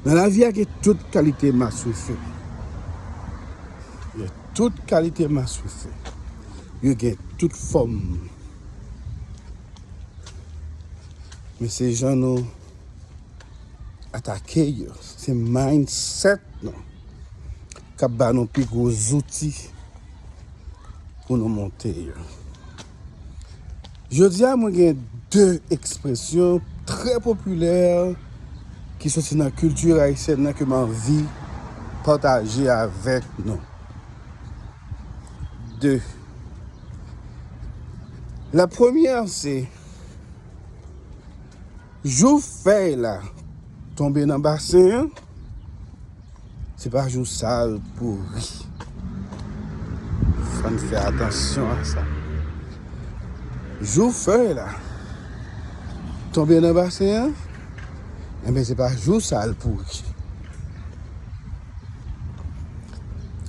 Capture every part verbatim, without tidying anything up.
Nan lavi a gen tout kalite maswife. Gen tout kalite maswife. Yo gen tout fòm. Men se jan nou atake yo. Se mindset nou k ap ba nou pi gwo zouti pou nou monte yo. Jodi a, mwen gen de ekspresyon trè popilè ki soti nan kilti ayisyèn nan ke m anvi pataje avèk nou. De. La premyè, se jou fèy la tonbe nan basen an, se pa jou sa l pouri. Fò n fè atansyon a sa. Jou fèy la tonbe nan basen an, enben, se pa jou sa l pouri.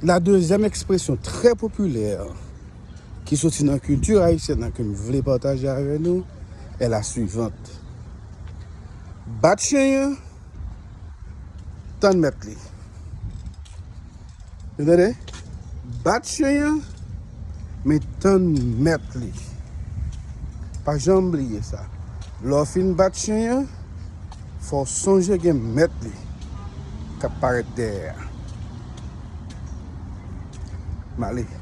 La dezyèm ekspresyon trè popilè ki soti nan kilti ayisyèn nan ke m vle pataje avè nou est la suivante. Bat chen an, tann mèt li. Ou tande? Bat chen an, men tann mèt li. Pa janm bliye sa. Lè w fin bat chen an, fò w sonje gen mèt li k ap parèt dèyè a. M ale.